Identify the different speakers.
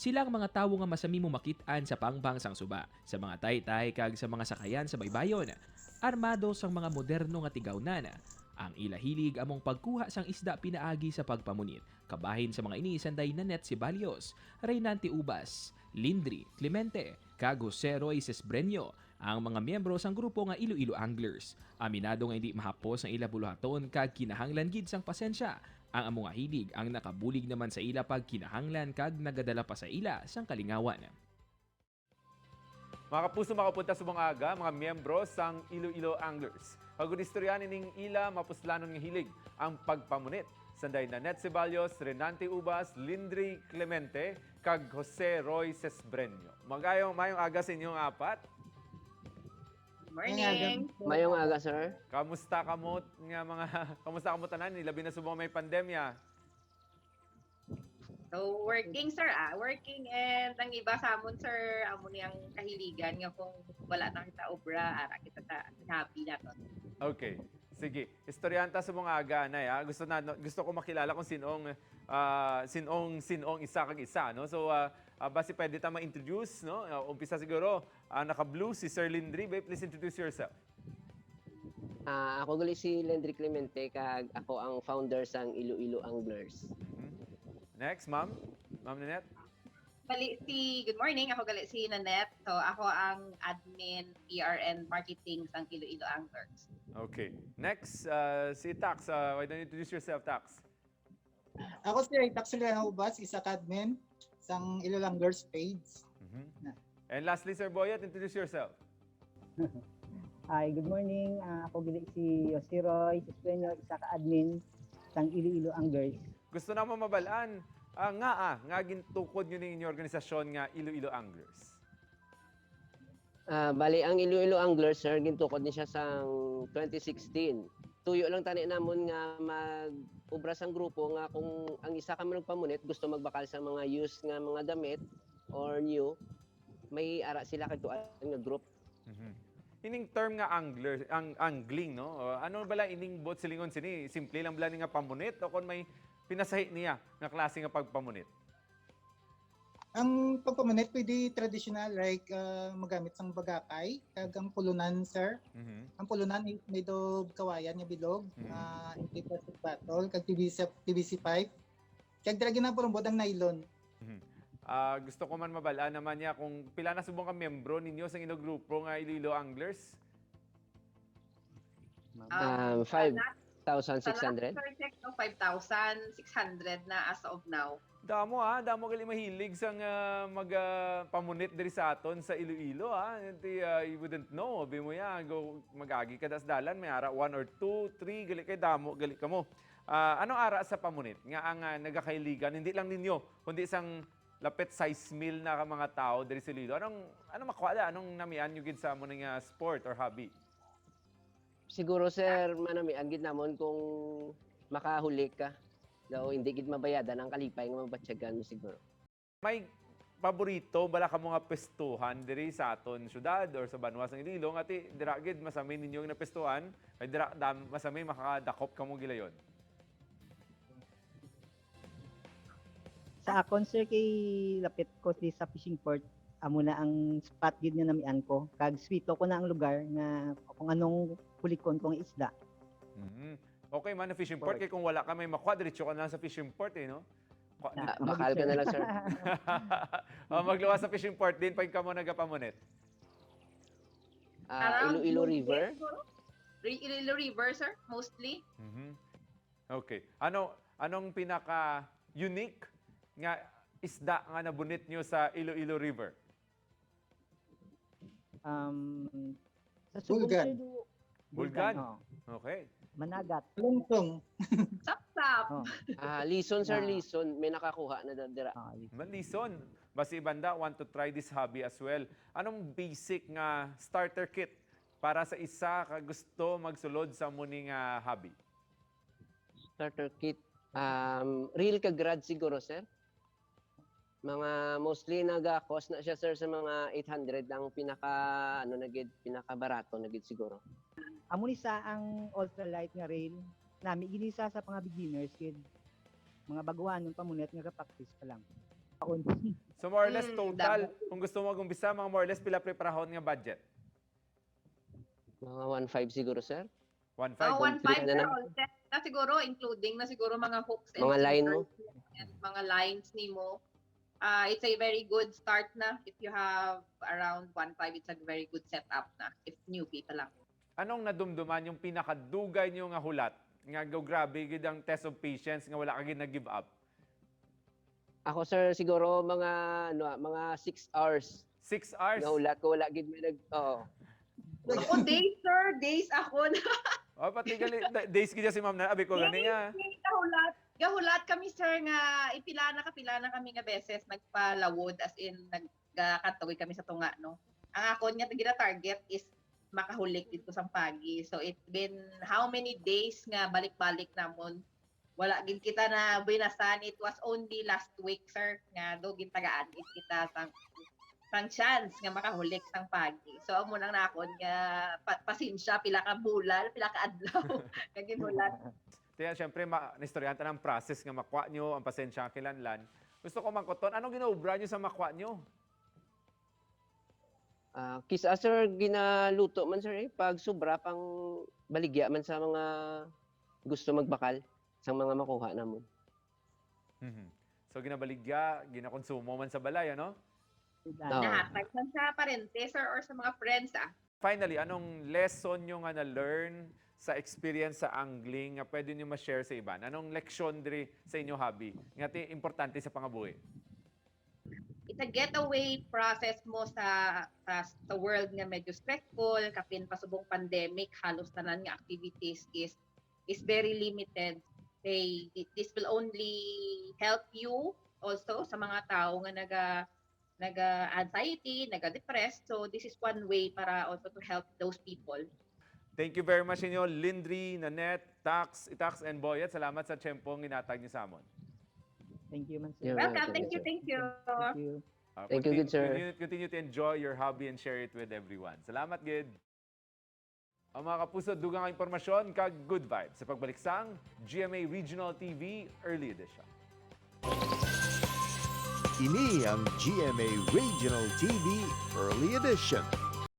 Speaker 1: Sila ang mga tawo nga masami mo makit-an sa pangbang sang suba, sa mga taytay kag sa mga sakayan sa baybayon. Armado sang mga moderno nga tigawnan. Ang ila hilig among pagkuha sang isda pinaagi sa pagpamunit. Kabahin sa mga ini sanday Nanette Ceballos, Reynante Ubas, Lindri Clemente, kag Jose Roy Sesbreño, ang mga miyembro sang grupo nga Iloilo Anglers. Aminado nga hindi mahapos ang ila buluhaton kag kinahanglan gid sang pasensya. Ang amo nga hilig ang nakabulig naman sa ila pag kinahanglan kag nagadala pa sa ila sang kalingawan.
Speaker 2: Mga kapuso, makapunta sa mga aga, mga miyembro sang Iloilo Anglers. Pagod istoryahan ining ila mapuslanon nga hilig, ang pagpamunit. Sanday Nanette Ceballos, Renante Ubas, Lindri Clemente, kag Jose Roy Sesbreño. Magayong mayong aga sa inyong apat.
Speaker 3: Morning.
Speaker 4: Mayong aga, sir.
Speaker 2: Kamusta kamo nga mga kamusta kamo tanan, labi na subong may pandemya?
Speaker 3: So working, sir, ah, working and ang iba sa amon, sir, amo niyang kahiligan nga kung wala na kita obra, ara kita sa hobby naton.
Speaker 2: Okay. Sige. Istoryahan ta sa mga aga na ah. Gusto na no, gusto ko makilala kung sinong sinong sinong isa kag isa, no? So basi pwede ta ma-introduce, no? Umpisa siguro naka-blue si Sir Lindri. Babe, please introduce yourself.
Speaker 4: Ako gali si Lendri Clemente kag ako ang founder sang Iloilo Anglers.
Speaker 2: Next, ma'am. Ma'am Nanette.
Speaker 3: Bali si good morning, ako gali si Nanette. So ako ang admin, PR and marketing sang Iloilo Anglers.
Speaker 2: Okay. Next, si Tax. Why don't you introduce yourself, Tax?
Speaker 5: Ako si Tax Juliano Ubas, isa ka admin sang Iloilo Anglers page.
Speaker 2: And lastly, Sir Boyet, introduce yourself.
Speaker 6: Hi, good morning. Ako gali si Jose Roy Sespeño, isa ka admin sang Iloilo Anglers.
Speaker 2: Gusto na mo mabalaan nga nga gintukod nyo ning inyong organisasyon nga Iloilo Anglers.
Speaker 4: Bali ang Iloilo Anglers, sir, gintukod ni siya sang 2016. Tuyo lang tani namon nga mag-ubra sang grupo nga kung ang isa ka man nagpamunit gusto magbakal sa mga used nga mga damit or new, may ara sila kag tuan nga group.
Speaker 2: Ining term nga angler, ang angling, no? Ano bala ining bot silingon sini? Simple lang bala ni nga pamunit o kon may pinasahi niya nga klase nga pagpamunit?
Speaker 5: Ang pagpamunit pwede traditional like magamit sang bagakay kag ang pulunan, sir. Ang pulunan is made of kawayan nga bilog, empty plastic bottle kag PVC PVC pipe. Kag dira ginapurumbod ang nylon.
Speaker 2: Gusto ko man mabalaan naman niya kung pila na subong ka miyembro ninyo sa inyong grupo nga Iloilo Anglers.
Speaker 4: 5,600.
Speaker 3: Sir, check, no, 5,600 na as of now.
Speaker 2: Damo damo gali mahilig sang mag pamunit diri sa aton sa Iloilo ah. Hindi, you wouldn't know, bi mo ya go magagi ka das dalan may ara 1 or 2, 3 gali kay damo gali kamo. Anong ara sa pamunit nga ang nagakailigan hindi lang ninyo kundi isang lapit size mil na ka mga tao diri sa Iloilo. Anong makuha anong namian nyo gid sa amo nga sport or hobby?
Speaker 4: Siguro, sir, manamian gid namon kung makahuli ka. Daw hindi gid mabayadan ang kalipay nga mabatyagan mo siguro.
Speaker 2: May paborito bala ka mga pestuhan diri sa aton syudad or sa banwa sang Iloilo nga ti dira gid masami ninyo nga napestuhan ay dira dam, masami makakadakop kamo gilayon?
Speaker 6: Sa akon, sir, kay lapit ko di sa fishing port, amo na ang spot gid nga namian ko. Kag swito ko na ang lugar nga kung anong hulikon kong isda.
Speaker 2: Okay man na fishing port kay kung wala ka may makuha diretso ka na lang sa fishing port eh, no?
Speaker 4: Bakal ka na lang, sir.
Speaker 2: Oh, magluwas sa fishing port din pag kamo nagapamunit.
Speaker 3: Around
Speaker 4: Iloilo
Speaker 3: mostly,
Speaker 4: River.
Speaker 3: siguro? Iloilo River, sir, mostly.
Speaker 2: Okay. Ano anong pinaka unique nga isda nga nabunit nyo sa Iloilo River?
Speaker 6: Sa Subong,
Speaker 5: Bulgan.
Speaker 6: sir,
Speaker 2: Bulgan?
Speaker 6: Oo.
Speaker 2: Okay.
Speaker 6: Managat.
Speaker 5: Lungtong.
Speaker 3: Sap-sap.
Speaker 6: Oh.
Speaker 4: Lison, sir,
Speaker 6: Ah.
Speaker 4: lison. May nakakuha na dira.
Speaker 2: Malison. Basi ibanda want to try this hobby as well. Anong basic nga starter kit para sa isa ka gusto magsulod sa muni nga hobby?
Speaker 4: Starter kit. Real ka grad siguro, sir. Mga mostly naga-cost na siya, sir, sa mga 800 ang pinaka ano na gid, pinaka barato na gid siguro.
Speaker 6: Amo ni sa ang ultralight nga rail nami ginisa sa mga beginners kid mga baguhan ng pamunit nga ka-practice pa lang. Kaon.
Speaker 2: So more or less total,
Speaker 3: damo.
Speaker 2: kung gusto mo mag-umpisa, mga more or less pila preparahon nga budget?
Speaker 4: Mga 1.5 siguro, sir.
Speaker 2: 1.5?
Speaker 3: Oh, 1.5
Speaker 4: Complete na
Speaker 3: sir,
Speaker 4: na.
Speaker 3: all set na siguro, including na siguro mga hooks and
Speaker 4: Mga line mo.
Speaker 3: sinker and mga lines nimo. It's a very good start na if you have around 1.5, it's a very good setup na if newbie pa lang.
Speaker 2: Anong nadumduman yung pinakadugay nyo nga hulat? Nga go grabe gid ang test of patience nga wala ka gid nag-give up.
Speaker 4: Ako, sir, siguro mga ano, mga 6 hours.
Speaker 2: 6 hours.
Speaker 4: Nga hulat ko wala gid may nag, oo.
Speaker 3: Ako days, sir, days ako na.
Speaker 2: Oh, pati gali days gid si ma'am na abi ko gani nga.
Speaker 3: Gahulat. Gahulat kami, sir, nga ipila na kapila na kami nga beses nagpalawod, as in nagkatuloy kami sa tunga, no. Ang ako nga gina-target is makahulik dito sa pagi. So it's been how many days nga balik-balik namon. Wala gid kita na binasan. It was only last week, sir, nga do gintagaan gid kita sang chance nga makahulik sang pagi. So amo nang nakon nga pasensya pila ka bulan, pila ka adlaw nga ginulat.
Speaker 2: Kaya syempre naistoryahan ta ng process nga makuha nyo ang pasensya ang kilanlan. Gusto ko mangkoton, anong ginaubra nyo sa makuha nyo?
Speaker 4: Ah, kisa sir, ginaluto man, sir, eh, pag sobra pang baligya man sa mga gusto magbakal sa mga makuha namon.
Speaker 2: So ginabaligya, ginakonsumo man sa balay, ano?
Speaker 4: Oo.
Speaker 3: Nahatag man sa parente, sir, or sa mga friends, ah.
Speaker 2: Finally, anong lesson nyo nga na-learn sa experience sa angling nga pwede nyo ma-share sa iba? Anong leksyon diri sa inyo hobby nga ti importante sa pangabuhi?
Speaker 3: It's a getaway process mo sa world nga medyo stressful, kapin pasubong pandemic, halos tanan nga activities is very limited. This will only help you also sa mga tao nga naga anxiety, naga depressed. So this is one way para also to help those people.
Speaker 2: Thank you very much inyo, Lindri, Nanette, Tax, Itax, and Boyet. Salamat sa tiyempong ginatag niyo sa amon.
Speaker 6: Thank you man, sir.
Speaker 4: Yeah.
Speaker 3: Welcome. Thank you. Thank you.
Speaker 6: Thank you.
Speaker 4: Thank you, good sir.
Speaker 2: Continue to enjoy your hobby and share it with everyone. Salamat, gid. Ang mga kapuso, dugang ang impormasyon kag good vibes sa pagbaliksang GMA Regional TV Early Edition.
Speaker 7: Ini ang GMA Regional TV Early Edition.